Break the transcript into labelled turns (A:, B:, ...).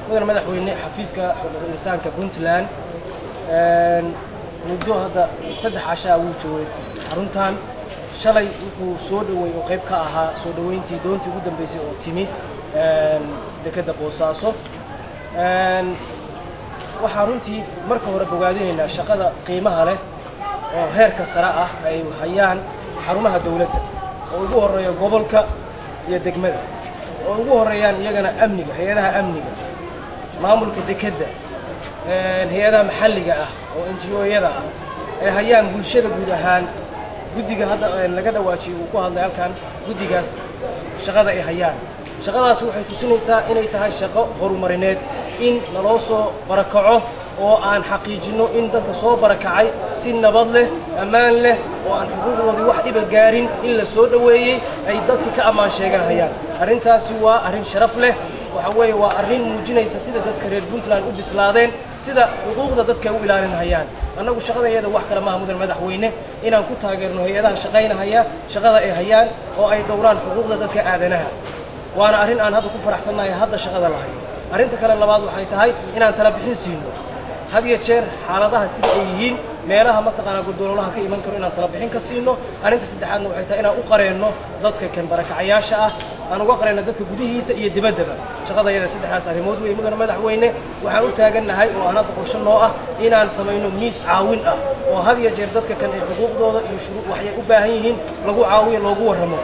A: Mudane madaxweyne, xafiiska xuquuqul insaanka Puntland muddo hadda 3 cashaa wuu joogay xaruntan. Shalay wuxuu soo dhaweeyey oo qayb ka ahaa soo dhaweyntii doontii ugu dambeysay oo timi dekedda Boosaaso. Waxaa runtii marka hore bogaadinaynaa shaqada qiimaha leh oo heerka sare ah ay hayaan xarumaha dowladda, oo ugu horeeya gobolka iyo degmada, oo ugu horeeyaan iyagana amniga, hay-adaha amniga, maamulka dekedda, hay-adaha maxalliga ah oo NGO-yada ah ay hayaan bulshada guud ahaan. Guddiga hadda laga dhawaajiyey uu ku hadlay halkan, guddigaas shaqada ay hayaan, shaqadaas waxay tusinaysaa inay tahay shaqo horumarineed, in naloo soo barakaco oo aan xaqiijinno in dadka soo barakacay si nabad leh, ammaan leh, oo aan xuquuqdoodii wax dhiba gaarin in la soo dhoweeyey, ay dadka ka ammaan sheeganhayaan. Arrintaasi waa arrin sharaf leh. Waxa weeye waa arrin muujinaysa sida dadka reer Puntland u bislaadeen, sida xuquuqda dadka ay u ilaalinhayaan. Annagu shaqada iyada wax kale maaha, mudan madaxweyne, inaan ku taageerno hay-adaha shaqaynahaya shaqada ay hayaan oo ay dhowraan xuquuqda dadka aadanaha, waana arrin aan hadda ku faraxsannahay hadda shaqada la hayo. Arrinta kale labaad waxay tahay inaan tala bixin siino had iyo jeer xaaladaha sida ay yihiin, meelaha mataqaanaa godoololaha ka iman karo inaan tala bixin ka siino. Arrinta saddexaadna waxay tahay inaan u qareenno dadka kan barakacayaasha ah, aan uga qareenno dadka gudihiisa iyo dibaddaba. Shaqada iyada saddexdaas arrimood wey, mudane madaxweyne. Waxaan u taagannahay oo aan hadda qorshe noo ah inaan samayno miis caawin ah oo had iyo jeer dadka kan ay xuquuqdooda iyo shuruu waxay u baahan yihiin lagu caawiyo, loogu warramo.